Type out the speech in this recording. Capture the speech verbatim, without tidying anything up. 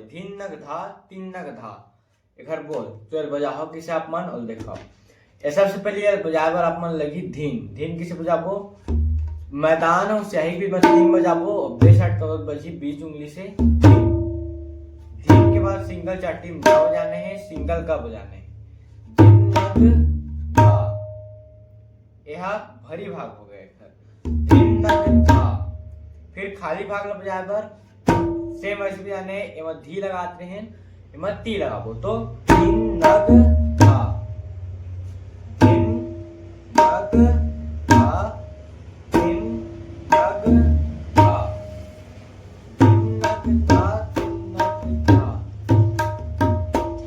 धिन नग धा, तिन नग धा। एकर बोल, तो एला बजाहव कइसे आप मन, ओला देखव। ए, सबसे पहले एला बजाए बर आप मन लगही धिन। धिन कइसे बजाबो? मैदान अउ स्याही के बीच म तीन बजाबो, अउ बेस अटकावत बजही बीच उंगली से धिन। धिन के बाद सिंगल चाटी म बजाने हे, सिंगल ग बजाने हे। धिन नग धा। एहा भरी भाग हो गए एकर। धिन नग धा। फिर खाली भाग ल बजाए बर सेम ऐसे बजाने हे, एमा धी लगात रहेन, एमा ती लगाबो। तो धिन नग